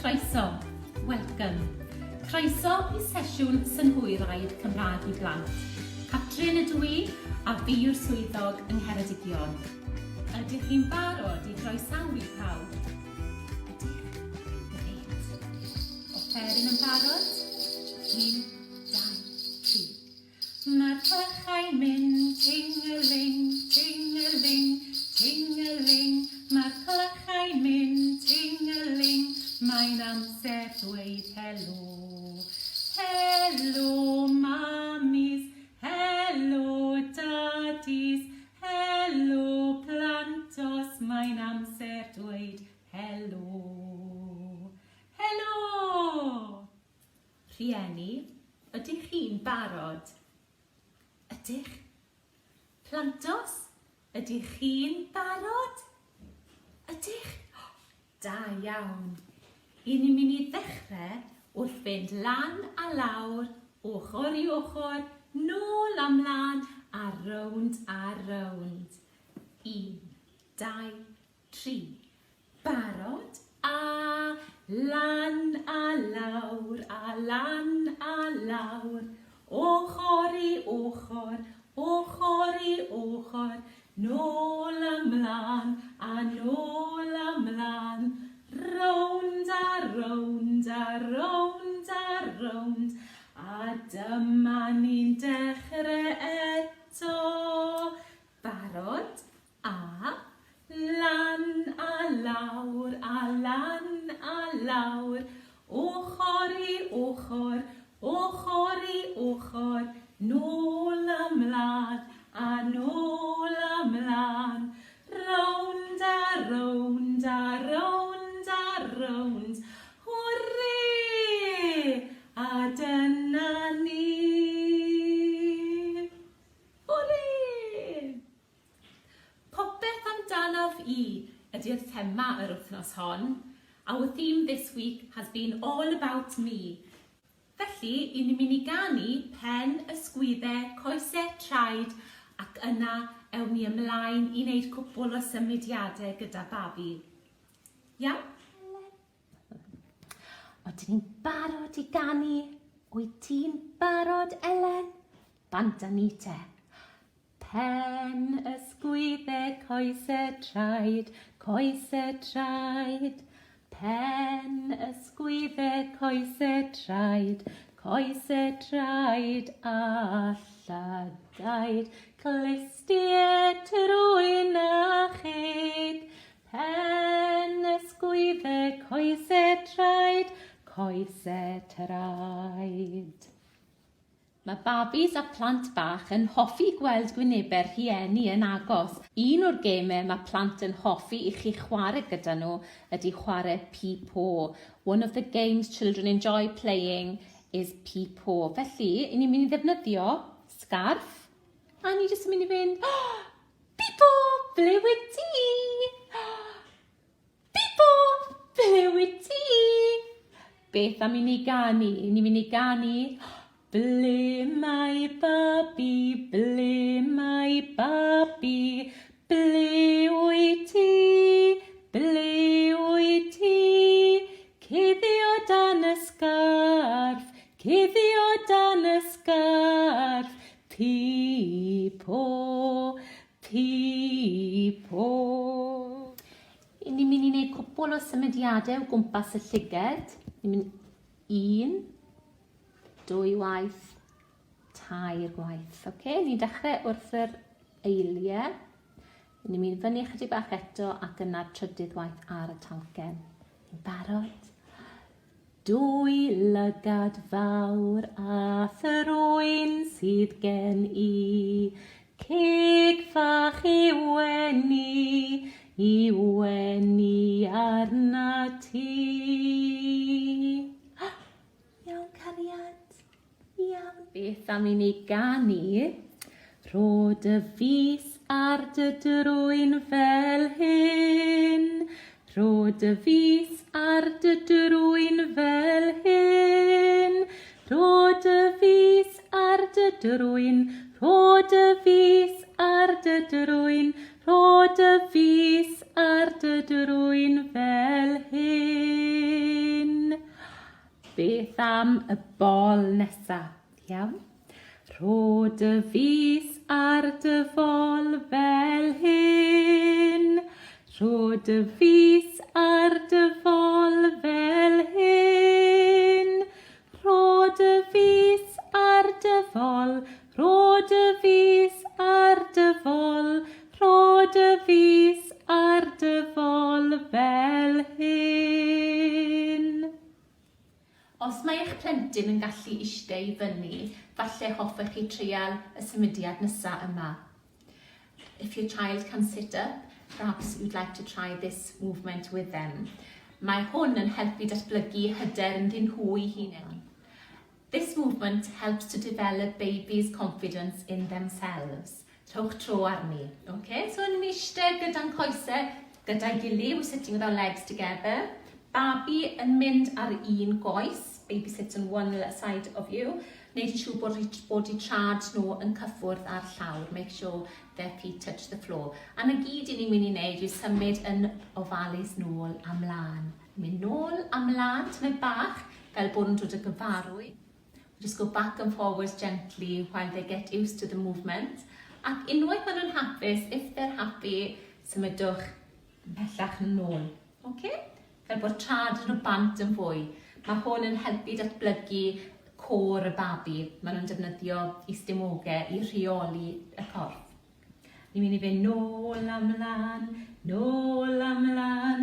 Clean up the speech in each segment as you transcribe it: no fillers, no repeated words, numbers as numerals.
Croeso, welcome. Croeso i sesiwn synhwyraidd Cymraeg i Blant. Catrin ydw i, a fi yw'r swyddog yng Ngheredigion. Ydych chi'n barod i groesawu pawb? Ydych? Grêt. Offeryn yn barod? Un, dau, tri. Mae'r clychau'n mynd ting-a-ling, ting-a-ling, ting-a-ling. Mae'r clychau'n mynd ting-a-ling, mae'n amser dweud helo. Helo mamis, helo dadis, helo plantos, mae'n amser dweud helo. Helo! Rhieni, ydych chi'n barod? Ydych? Plantos, ydych chi'n barod? Ydych? Da iawn. I ni'n mynd i ddechrau wrth fynd lan a lawr, ochr i ochr, nôl a mlaen a rownd a rownd. Un, dau, 3. Barod? A lan a lawr, a lan a lawr, ochr i ochr, ochr i ochr, nôl a mlan, a nôl a mlan, rownd a rownd a rownd a rownd, a dyma ni'n dechre eto. Barod? A lan a lawr a lan a lawr, ochr i ochr, ochr i ochr, nôl a mlan a nôl a mlan, rownd a rownd a rownd a rownd, hwrê! A dyna ni! Hwrê! Popeth amdanaf i ydy'r thema yr wythnos hon. Our theme this week has been all about me. Felly, i ni'n mynd i ganu pen, ysgwydde, coese, traed ac yna ewn ni ymlaen i wneud cwpwl o symudiadau gyda babi. Iawn? Odyn ni'n barod i ganu? Wyt ti'n barod, Elen? Bant â ni te. Pen, ysgwydde, coese, traed, coese, traed. Pen, ysgwydde, coese, traed, coese, traed, a llygaid, clustie, trwyn a cheg. Pen, ysgwydde, coese, traed, coese, traed. Mae babis a phlant bach yn hoffi gweld gwynebau'r rhieni yn agos. Un o'r gemau mae plant yn hoffi i chi chwarae gyda nhw ydy chwarae Pi-Po. One of the games children enjoy playing is Pi-Po. Felly, i ni'n mynd i ddefnyddio sgarff a ni jyst yn mynd i fynd, Pi-Po, ble wyt ti? Pipo! Ble wyt ti? Beth am i ni ganu? Ni'n mynd i ganu Ble mae babi? Ble mae babi? Ble wyt ti? Ble wyt ti? Cuddio dan y sgarff, cuddio dan y sgarff, Pipo, Pipo. I ni'n mynd i wneud cwpwl o symudiadau o gwmpas y llyged. Ni'n mynd un, dwy waith, tair gwaith. Oce, okay? Ni'n dechrau wrth yr eiliau. Ni'n mynd fyny chydig bach eto ac yna trydydd waith ar y talcen. Ni'n barod? Dwy lygad fawr a thrwyn sydd gen i, Cig fach i wenu, i wenu arnat ti. Iawn cariad, iawn. Beth am i ni ganu? Rho dy fys ar dy drwyn fel hyn, Rho dy fys ar dy drwyn fel hyn, Rho dy fys ar dy drwyn, Rho dy fys ar dy drwyn, Rho dy fys ar dy drwyn fel hyn. Beth am y bol nesa? Iawn? Rho dy fys ar dy fol fel hyn. Rho dy fys ar dy fol fel hyn. Rho dy fys ar dy fol, rho dy fys ar dy fol, rho dy fys ar dy fol fel hyn. Os mae eich plentyn yn gallu iste i fyny, falle hoffech chi treial y symudiad nesa yma. If your child can sit up, perhaps you'd like to try this movement with them. Mae hwn yn helpu datblygu hyder ynddyn nhw'u hunain. This movement helps to develop babies' confidence in themselves. Rhowch tro arni. Okay? So ni'n eistedd gyda'n coesau gyda'i gilydd, we're sitting with our legs together. Babi yn mynd ar un goes, baby sits on one side of you. Wneud yn siŵr bod, bod eu trad nhw yn cyffwrdd â'r llawr. Make sure their feet touch the floor. A na gyd i ni'n mynd i wneud yw symud yn ofalus nôl a mlaen. Mynd nôl a mlaen, tymed bach, fel bod nhw'n dod y gyfarwydd. Just go back and forwards gently while they get used to the movement. Ac unwaith maen nhw'n hapus, if they're happy, symudwch ymhellach nôl. Okay? Fel bod trad nhw bant yn fwy. Mae hwn yn helpu datblygu côr y babi. Maen nhw'n defnyddio i stumogau i rheoli y corff. Ni'n mynd i fynd nôl a mlan, nôl a mlan,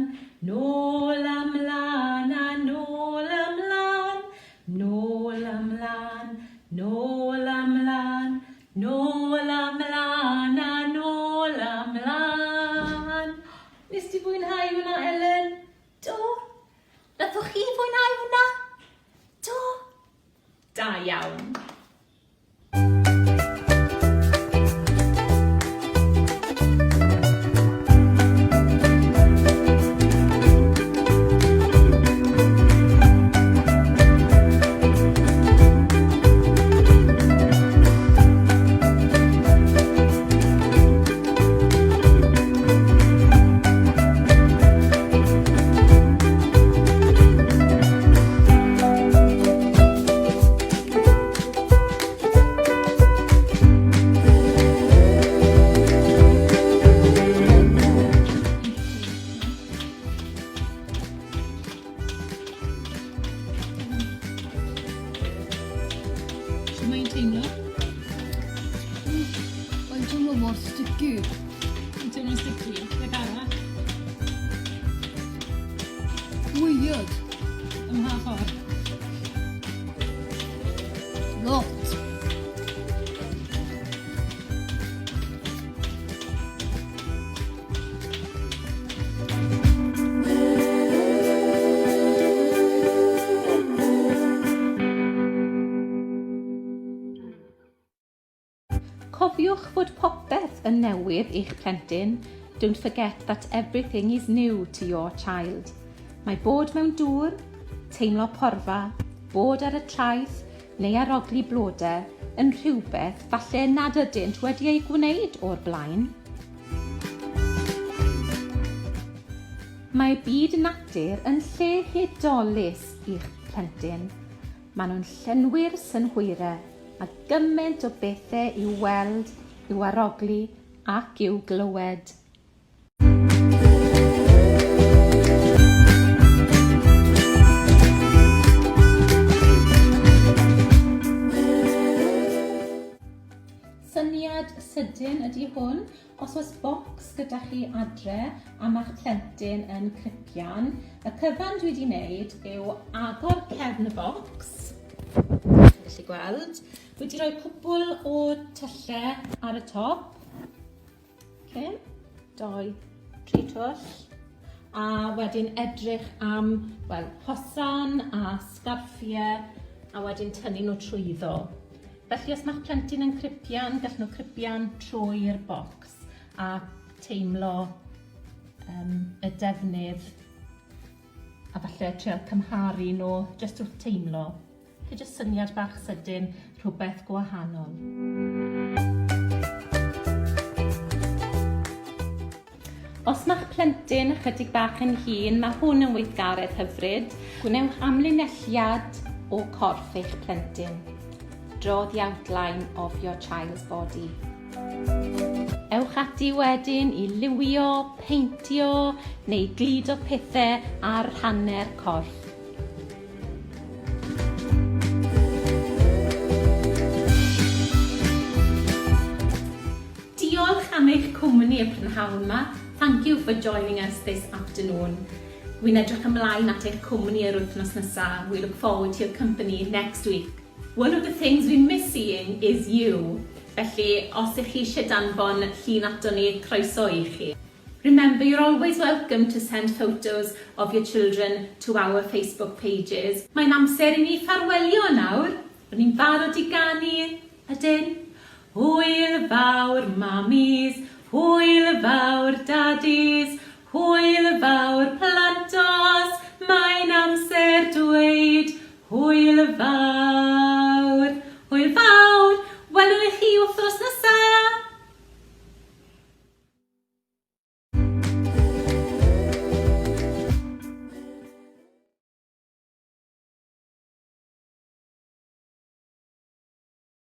nôl a mlan a nôl a mlan, nôl a mlan, nôl a mlan, nôl a mlan a nôl a mlan. Nes ti fwynhau hwnna, Ellen? Do? Nathoch chi fwynhau hwnna? Do? Da iawn. Sut mae'n teimlo? Mae'n teimlo mor sticky. Mae'n teimlo'n sticky. Beth arall? Weird. Ym mha ffordd? Lot. Cofiwch fod popeth yn newydd i'ch plentyn, don't forget that everything is new to your child. Mae bod mewn dŵr, teimlo porfa, bod ar y traeth neu arogli blode yn rhywbeth falle nad ydynt wedi ei gwneud o'r blaen. Mae byd natur yn lle hudolus i'ch plentyn. Maen nhw'n llenwi'r synhwyrau a gymaint o bethau i'w weld, i'w arogli ac i'w glywed. Syniad sydyn ydy hwn. Os oes bocs gyda chi adre a ma'ch plentyn yn cripian, y cyfan dwi wedi wneud yw agor cefn y bocs, chi'n gallu gweld, wedi rhoi cwpl o tyllau ar y top, okay, doi, tri twll, a wedyn edrych am, wel, hosan a sgarffiau, a wedyn tynnu nhw trwyddo. Felly os ma'ch plentyn yn cripian, gallen nhw cripian trwy'r bocs a teimlo um, y defnydd a falle trial cymharu nhw jyst wrth teimlo. Felly jyst syniad bach sydyn, rhywbeth gwahanol. Os mae'ch plentyn ychydig bach yn hŷn, mae hwn yn weithgaredd hyfryd. Gwnewch amlinelliad o corff eich plentyn. Draw the outline of your child's body. Ewch ati wedyn i liwio, peintio neu gludo pethau ar rhannau'r corff. Diolch am eich cwmni y prynhawn yma. Thank you for joining us this afternoon. Wi'n edrych ymlaen at eich cwmni yr wythnos nesaf. We look forward to your company next week. One of the things we miss seeing is you. Felly, os ych chi eisiau danfon llun ato ni, croeso i chi. Remember, you're always welcome to send photos of your children to our Facebook pages. Mae'n amser i ni ffarwelio nawr. Rydyn ni'n barod i ganu. Ydyn? Hwyl fawr mamis, hwyl fawr dadis, hwyl fawr plantos, mae'n amser dweud hwyl fawr.